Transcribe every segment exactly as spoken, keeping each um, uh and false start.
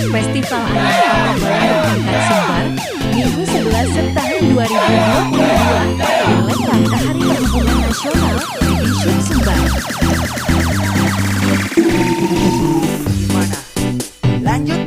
Festival Anak Kota Bayan Angkat Sumbar, Minggu sebelas September dua ribu dua puluh dua, di Lentang Tahari Perhubungan Nasional, Division Sumbar. Gimana? Lanjut.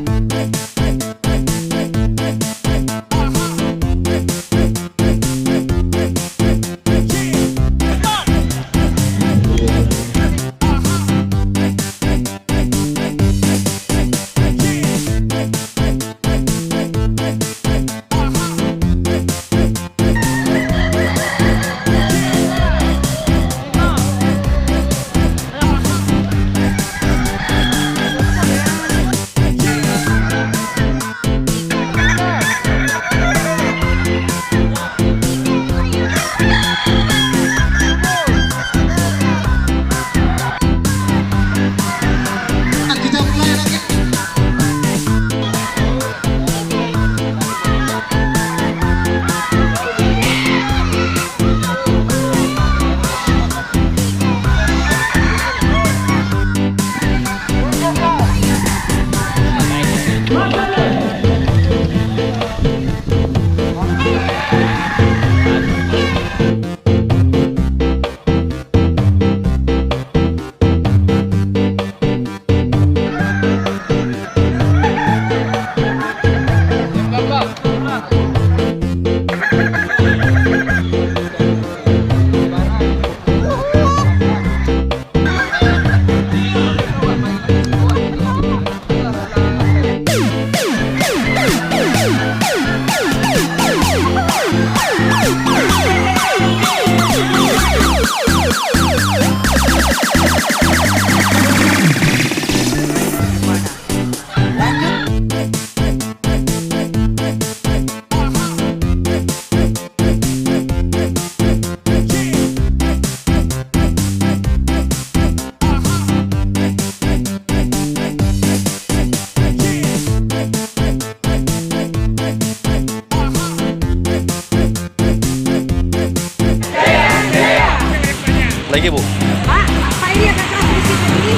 Lagi, Bu. Pak, Pak ini agak keras sedikit, jadi